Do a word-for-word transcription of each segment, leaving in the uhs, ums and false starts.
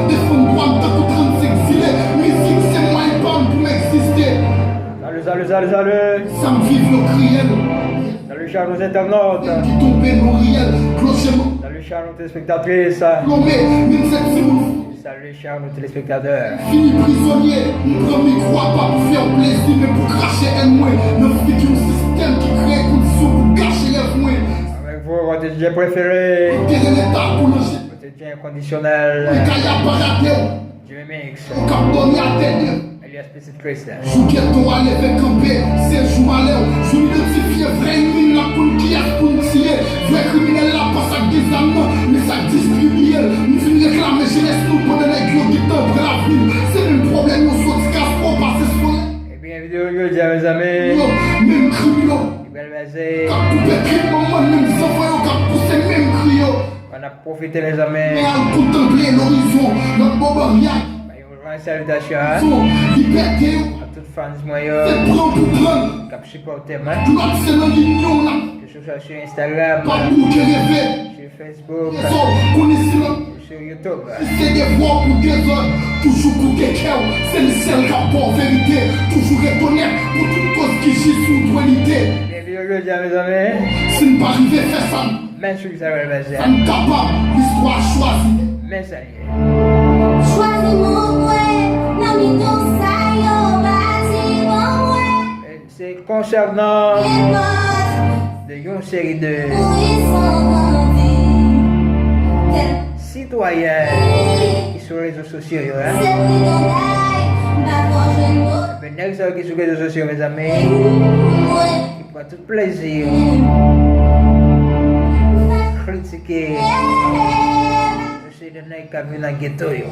Defann dwa m tankou trannsenk zile. Mizik se mwayen pa m pou m egziste. Salut, salut, salut, salut. Sa m viv yo kriyèl. Salut, chers internautes. Ki tonbe nou riyèl. Kloche nou. Salut, chers téléspectatrices. Plonbe, menm se timoun. Salut, chers téléspectateurs. Fini prizonye, m pran mikwo a pa pou fè w plezi, men pou krache èn mwen. Nan figi yon sistèm ki kreye kondisyon pou gache rèv mwen. Avec vous, votre D J préféré. Antere leta pou nan jete. Votre D J inconditionnel. Mwen kay aparate w. Jimmy Mix. Ou k ap dòmi atè de. Alias Petit Chris. Jou geto a leve kanpe, se jou malè w. Jou n idantifye vrè enmi n, n ap konn kiyès pou n tiye. Vrè kriminèl la pa sa k gen zam nan, men sa k distribiye l. M vin reklame jenès nou pandan nèg yo gentan pran lavni n. Se menm pwoblèm yo soti Kastwo pase Solèy. Ebyen, videyo jodi a, mezanmi. Yo, menm krim yo. Li pral pase. K ap koupe trip manman n, menm zanfan yo k ap pouse menm kri yo. N ap pwofite, mezanmi. Men al kontanple lorizon, lòt bò barya. Bay yon gran salitasyon, hein, libète yo. A tout fans mwen yo. Se pran pou pran. K ap sipòte mwen. Glòt se nan linyon n ap. Ke se swa sou Instagram, pa bouke reve. Sou Facebook, rezo, konnen silans. Sou YouTube. Si se devwa w pou dezòd, toujou koute kè w. Se li sèl k ap ba w verite. Toujou ret onèt pou tout koz ki jis ou dwe lite. Byenvini jodi a, mezanmi. Si n pa rive fè sa n Men sou ki sa pral pase a. Sa n kapab, listwa chwazi. Men sa l ye. Chwazi mwen kwè nan mitan sa yo bati ban mwen. E se konsènan de yon seri de sitwayen ki sou rezo sosyo yo, hein. Men nèg sa yo ki sou rezo sosyo, mezanmi, ki pran tout plezi yo kritike yon seri de nèg k ap viv nan geto yo.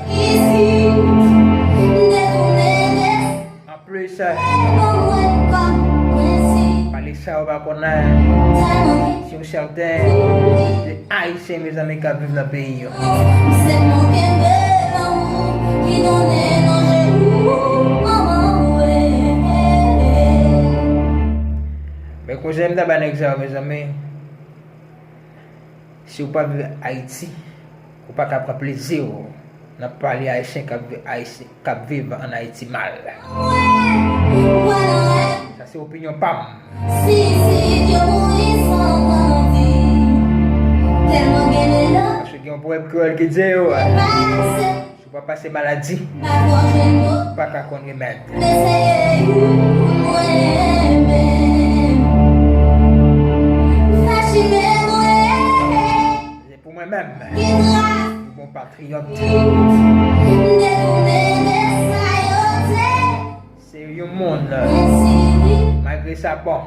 Anplis, pale sa yo pa konnen, si w sèten, de Ayisyen, mezanmi, k ap viv nan peyi yo. Men konsèy m ta bay nèg sa yo, mezanmi, si w pa viv Ayiti, ou pa ka pran plezi w nan pale Ayisyen k ap viv Ayiti, k ap viv ann Ayiti mal. Sa se opinyon pa m. Paske gen yon pwovèb kreyòl ki di, si w pa pase maladi, ou pa ka konn remèd. Se pou mwen menm, yon bon patriyòt, se yon moun, malgre sa bon,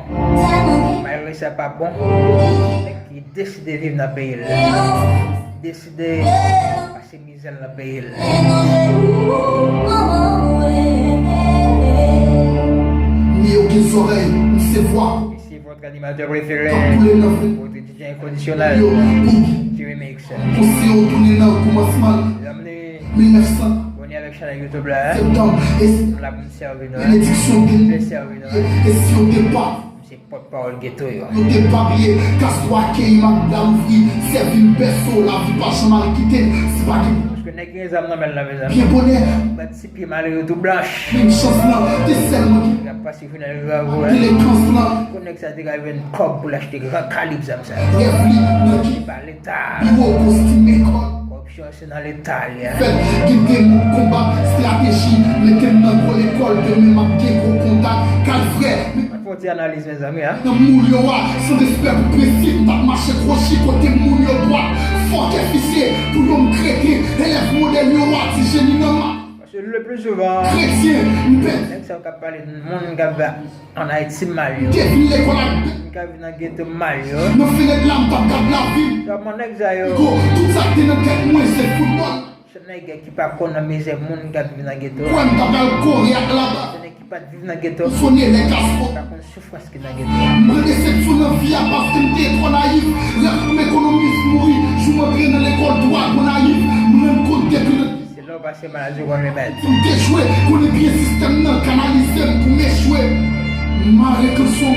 malgre sa pa bon, men ki deside viv nan peyi l, deside pase mizè l nan peyi l. Mwen yo gen zòrèy, m se vwa. Ici votre animateur préféré, votre D J inconditionnel, Jimmy Mix. Konseye w tounen nan kòmansman mil nèf san. Abone avèk chanèl YouTube la, hein. Septanm, e m la pou m sèvi nou, hein. Benediksyon, m vle sèvi nou, hein. E si yo te pa, m se pòtpawòl geto yo. Yo te pa bliye, Kastwo akeyi m ak bra louvri, sèvi m bèso, lavi pa janm al kite m, si pa gen. Paske nèg gen zam nan men l la, mezanmi. Byen bonè. Bat ti pye malere tou blanch. Menm chans lan, te sèlman gen. L ap pase Jovenel Rago, hein. Delekans lan. Kon nèg sa te ka jwenn kòb pou l achte gran kalib zam sa. Rèv li nan ki? Pa Leta. Biwo, kostim, lekòl. Kòripsyon se nan Leta li ye. Fèt, gen de mo konba, estrateji, mete m nan gwo lekòl, demen m ap gen gwo kontak, kalfrè. Mwen fè yon ti analiz, mezanmi, hein. Nan moul yo a, san respè pou prensip, m t ap mache kwochi kote moun yo dwat, fòkè fisye, pou yo m krete, elèv modèl yo a, ti jeni nan ma. Paske le plus souvent, kretyen, m pèdi. Nèg sa yo k ap pale moun k ap ann Ayiti mal yo. Te vin lekòl ak bèt. Moun k ap viv nan geto mal yo. Nan fenèt la, m t ap gad lavi m. Kòman nèg sa yo? Go, tout sa k te nan tèt mwen, se foutbòl. Se nèg ki pa konn nan mizè moun k ap viv nan geto. Kwè m t ap al kore ak laba. Se nèg ki pa t viv nan geto. Sonye lè Kastwo. Pa konn soufrans ki nan geto. M pran desepsyon nan vi a paske m te twò nayif. Rèv pou m ekonomis mouri. Jou m antre nan lekòl dwa Gonayiv, m rann kont depi nan. Se lè w pase maladi w konn remèd. M te chwe, konnen byen sistèm nan kanalize m pou m echwe. M mare kanson m,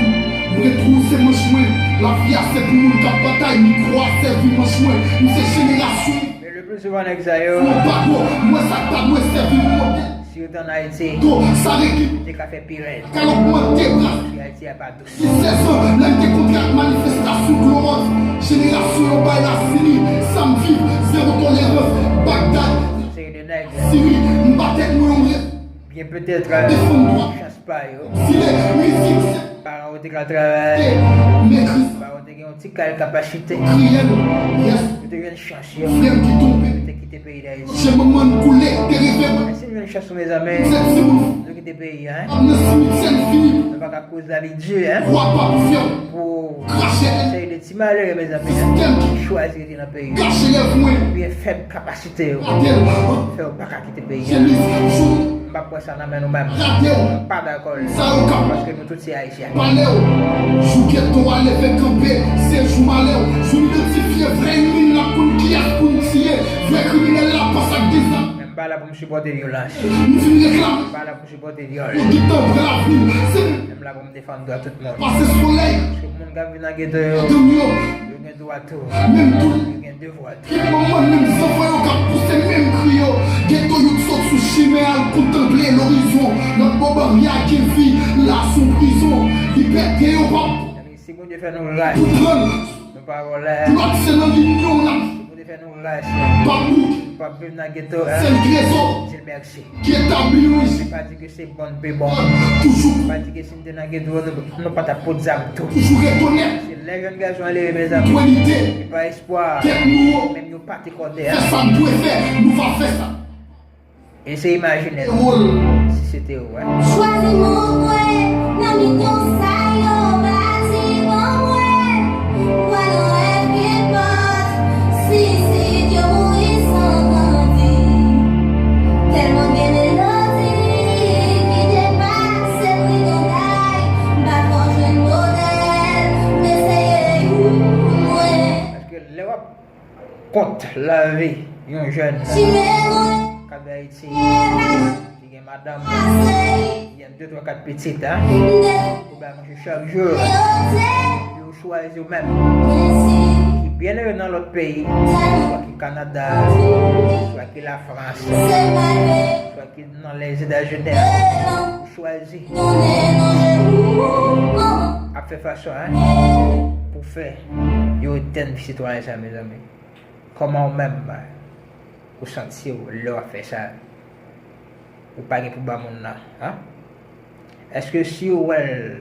m retwouse manch mwen. Lavi a se pou moun k ap batay, mikwo a sèvi manch mwen. M se jenerasyon. Pli souvan nèg sa yo, Mwen pa gwo, mwen sa k pa dwe sèvi m modèl. Si yo te ann Ayiti, To, sa regi, te ka fè pi rèd. Kal ogmante bras. Paske Ayiti a pa dous. Ki sèz an, lè m te kontre ak manifestasyon Klowòs, jenerasyon yo bay la Siri, sa m viv, zewo tolerans, Bagdad, Seri de nèg, Siri, m ba tèt mwen yon rèv. Byen petèt, defann dwa, chans pa yo. Zile, mizik, se paran yo te ka travay. Mekri. Paran yo te gen yon ti kal kapasite. Kriyèl, yes. Yo te jwenn chans yo. Flèm ki tonbe. Yo te kite peyi Dayiti. Je manman n koule, te reve. Men si nou jwenn chans nou, mezanmi, se timoun, nou kite peyi a, hein. Ap nan simityè n fini. Nou pa ka koz lavi di, hein. Wa pa pou fè w. Pou krache. Seri de ti malere, mezanmi, hein, ki chwazi rete nan peyi yo. Kache lèv mwen. Oubyen fèb kapasite yo. Atèl. Fè yo pa ka kite peyi a. Jenis, jou. M p ap pran sa nan men nou menm. Radew. M pa dakò l. Sa yo k ap. Paske nou tout se Ayisyen. Pale w. Jou geto a leve kanpe, se jou malè w. Jou n idantifye vrè enmi n, n ap konn kiyès pou n tiye. Vrè kriminèl la panse ak dezam. Men m pa la pou m sipòte vyolans. Nou vin reklame. M pa la pou m sipòte vyòl. Yo gentan pran lavni n. Se. Men m la pou m defann dwa tout moun. Pase solèy. Paske moun k ap viv nan geto yo, gang yo, yo gen dwa tou. Menm tou. Yo gen devwa tou. Kit manman menm zanfan yo k ap pouse menm kri yo. Geto yo t sot sou chimen al kontanple lorizon. Lòt bò baryè a gen vi, la s on prizon. Libète yo p ap. Si Bondye fè nou ras, pou pran, nou pa vòlè. Lòt se nan linyon n ap. Si Bondye fè nou ras, pa bout, nou p ap viv nan geto, hein. Sèl trezò. Di l mèsi. Ki etabli yon. Se pa di ke se bon, pe bon. Toujou. Pa di ke si n te nan geto, nou, nou pa t ap pot zam tou. Toujou rekonèt. Se lè jèn gason an leve, mezanmi. Twalite. Se pa espwa. Tèt nou wo. Menm nou pa te kòdè, hein. Fè sa n dwe fè, nou va fè sa. Eseye imajine l. Wòl. Si se te ou, hein. Chwazi mwen nan mitan sa yo bati ban mwen. Kwè nan rèv, kenpòt si se Dye mouri san grandi. Tèlman gen melodi ki depase brigandaj, m pa twò jwenn modèl, m eseye ou mwen. Paske lè w ap kont lavi yon jèn k ap viv Ayiti, ki gen madanm, ki gen de, twa, kat pitit, hein, pou bay manje chak jou, epi ou chwazi ou menm, ki byen ere nan lòt peyi, swa ki Kanada, swa ki Lafrans, swa ki nan Lèzetazini, ou chwazi ap fè fason, hein, pou fè yo etèn sitwayen sa, mezanmi. Kòman ou menm ou santi w lè w ap fè sa? Ou pa gen pou ba moun nan, han? Èske si w wè l,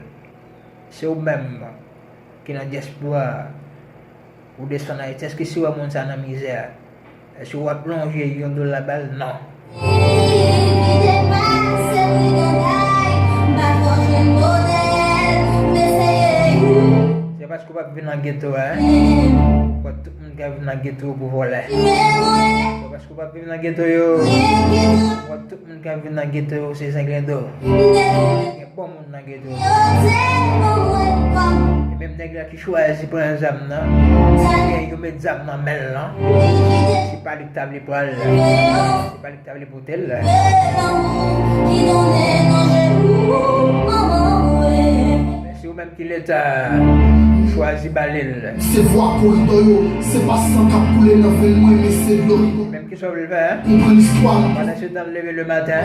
se ou menm ki nan dyaspora, ou desann Ayiti, èske si w wè moun sa nan mizè, èske w ap lonje yon dola ba l? Non. Se paske w p ap viv nan geto a, hein? Ou wè tout moun k ap viv nan geto yo pou vòlè. Se paske w p ap viv nan geto yo. Ou wè tout moun k ap viv nan geto yo se zenglendo. Gen bon moun nan geto yo. E menm nèg la ki chwazi pran zam nan, oubyen yo met zam nan men l lan, se pa li k ta vle pran l, se pa li k ta vle pote l. Men se ou menm ki Leta, chwazi bale l. Se vwa koridò yo, se pa san k ap koule nan venn mwen, men se dlo rigò. Menm kisa w vle fè, hein? Konprann istwa m. Pandan se tan l leve le maten,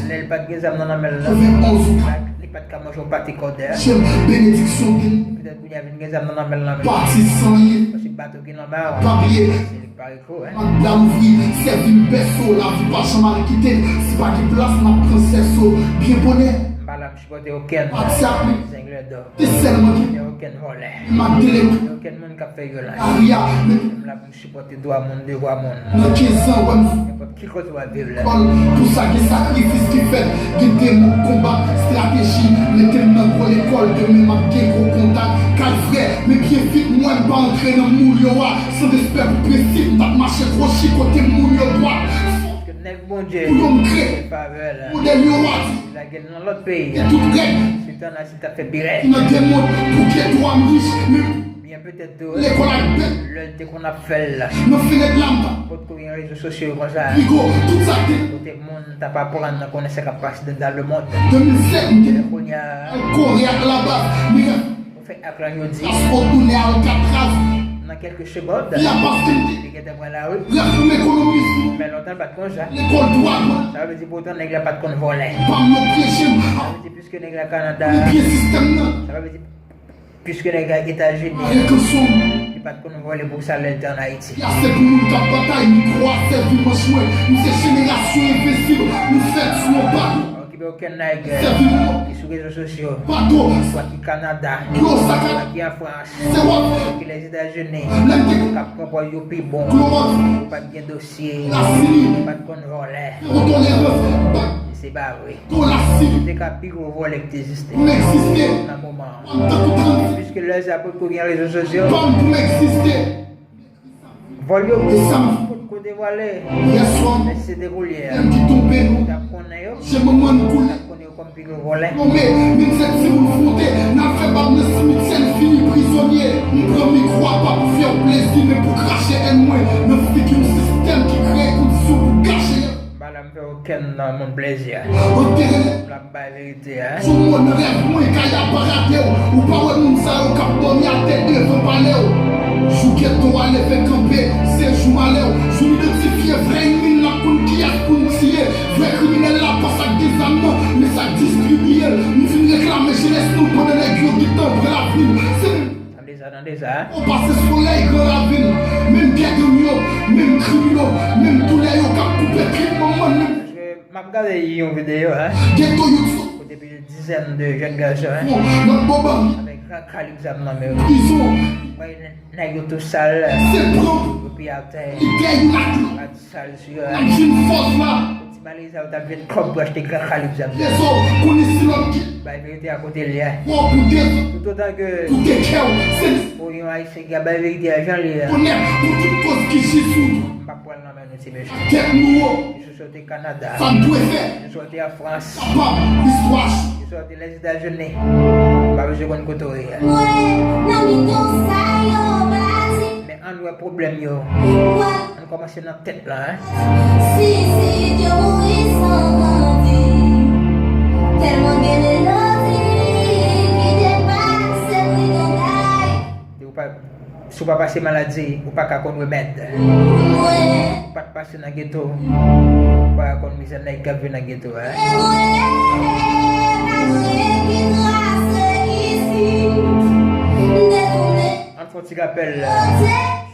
lè l pa t gen zam nan nan men l lan, li pa t ka manje yon pate kòdè. Jem benediksyon vin. Petèt kounye a vin gen zam nan nan men l lan menm. Pati san anyen. Paske bato ki nan ba w, pa bliye. Se li k pare. Madanm ouvri, sèvi m bèso, lavi pa janm al kite n. Si pa gen plas, n ap pran sèso. Byen bonè. M pa la pou m sipòte okenn zenglendo. Te sèlman ki gen okenn vòlè. M ap dele. Gen okenn moun k ap fè vyolans. Lari a, men. M la pou m sipòte dwa moun, devwa moun. Nan kenz an, wè m. Nenpòt ki kote w ap viv la. Pou sa gen sakrifis ki fèt, gen demon k konbat, estrateji, mete m nan gwo lekòl, demen m ap gen gwo kontak. Kalfrè, men byen vit, m wè m pa antre nan moul yo a. San respè pou prensip, m t ap mache kwochi kote moun yo dwat. Paske nèg Bondye, pou yo m kre, se favè la. Modèl yo a di, lage l nan lòt peyi a. Tout règ. Se tan Ayiti t ap fè pi rèd. Nan de mond, pou gen dwa m rich, men byen petèt tou, lekòl ak bèt. Lè l te konn ap fè l la. Nan fenèt la, m t ap. Potko gen rezo sosyo yo konsa. Pigo, tout sa te. Kote moun t ap aprann nan konnen sa k ap pase dan, dan le mond. De mil sèt, m te. Men kounye a. Kore ak labas, men. Ou fè ak lan yo di. Las pou tounen Alkatraz. Nan kèlke segond, li gentan pran lari. Men lontan, l pa t konn sa. Sa vle di, poutan, nèg la pa t konn vòlè. Sa vle di, piske nèg la Kanada, sa vle di, piske nèg la Etazini, li pa t konn vòlè pou sa lè l te ann Ayiti. Okipe okenn nèg ki sou rezo sosyo, swa ki Kanada, swa ki an Frans, swa ki Lèzetazini, k ap pran pòz yo pi bon, yo pa t gen dosye, yo pa t konn vòlè. Se pa vre. Yo te ka pi gwo vòlè ki te egziste nan moman an. Piske lè sa potko gen rezo sosyo, vòl yo potko devwale. Men si se te koulye a, ou t ap konnen yo, ou t ap konnen yo kòm pi gwo vòlè. M pa la m fè okenn moun plezi a. M ap bay verite a. Tande sa, tande sa. Paske m ap gade yon videyo, hein, kote plizyè dizèn de jèn gason, hein, avèk gran kalib zam nan men yo. Wè nèg yo tou sal, yo pi atè, rad sal sou yo, hein. Ti Malezi a yo t ap jwenn kòb pou achte gran kalib zam nan. Bay verite a kote l ye. Toutotan ke ou yon Ayisyen ki ap bay verite a jan l ye a, m p ap pran l nan men nou, ti mesye. Yo sòti Kanada, yo sòti an Frans, yo sòti Lèzetazini. M pa bezwen konn kote w ye a. Men ann wè pwoblèm yo. Ann kòmanse nan tèt la, hein. Ou pa, si w pa pase maladi, ou pa ka konn remèd. Ou pa t pase nan geto, ou pa ka konn mizè nèg k ap viv nan geto a. Ann fè yon ti rapèl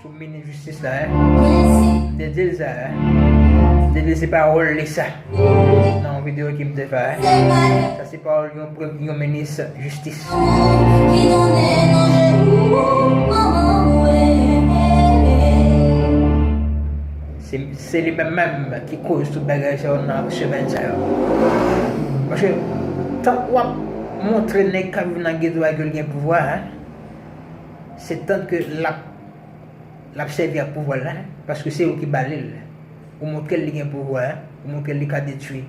sou minis jistis la, hein. M te di l sa, hein. M te di l se pawòl li sa nan yon videyo ke m te fè, hein. Sa se pawòl yon, yon minis jistis. Se, se li menm menm ki koz tout bagay sa yo nan semèn sa yo. Paske, tank w ap montre nèg k ap viv nan geto a ke l gen pouvwa, hein, se tank l ap, l ap sèvi ak pouvwa l la, paske se ou ki ba li l. Ou montre l li gen pouvwa, ou montre l li ka detwi.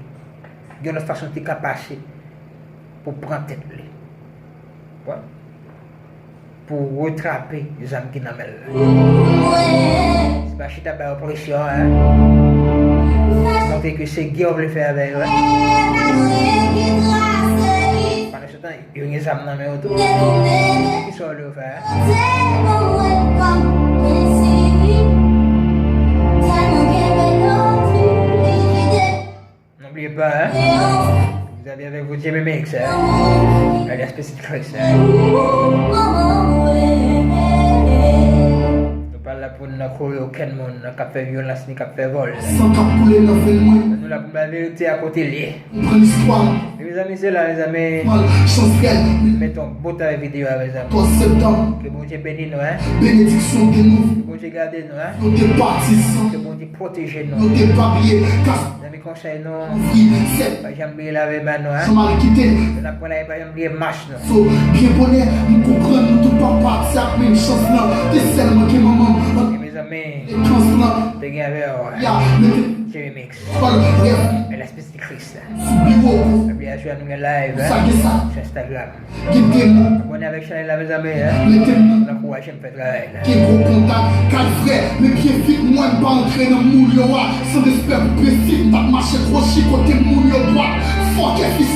Gen lòt fason ki ka pase pou pran tèt li. Bon. Pou retrape zam ki nan men l la. Se pa chita ba yo presyon, hein. Montre ke se gè w vle fè avè yo, hein. Pandan se tan, yo gen zam nan men yo tou. Kisa w vle yo fè, hein? N'oubliez pas, hein? Vous avez avec vous Jimmy Mix, hein? Alias Petit Chris, hein? Nou pa la pou n kore okenn moun k ap fè vyolans ni k ap fè vòl. San k ap koule nan venn mwen. Nou la pou n bay verite a kote l ye. M pran listwa. E mezanmi, se la, mezanmi. Chans rèl. Mete yon bout avèk videyo a, mezanmi. Katòz septanm. Ke Bondye beni nou, hein. Benediksyon de nou. Ke Bondye gade nou, hein. Nou te pati san. Ke Bondye pwoteje nou. Nou te pa bliye. Kas. Mezanmi, konsèy nou. Ouvri sèt. Pa janm bliye lave men nou, hein. Janm al kite. Lè n ap pran lari, pa janm bliye mas nou. So, byen bonè, m konprann nou tout pa pati ak menm chans lan. Te sèl mwen ke manman m. E mezanmi, te gen avè w, hein. Ya, mete. Jimmy Mix. Pòl, rèv. Alias Petit Chris. Sou biwo. Pa bliye aswè a nou gen live, hein, sou Instagram. Gen demon. Abòne avèk chanèl la, mezanmi, hein. Mete m nan. Ankouraje m fè travay la. Gen gwo kontak, kay frè, men byen vit, mwen m pa antre nan moul yo a. San respè pou pesi, m t ap mache kwochi kote moun yo dwat. Fòkè fis.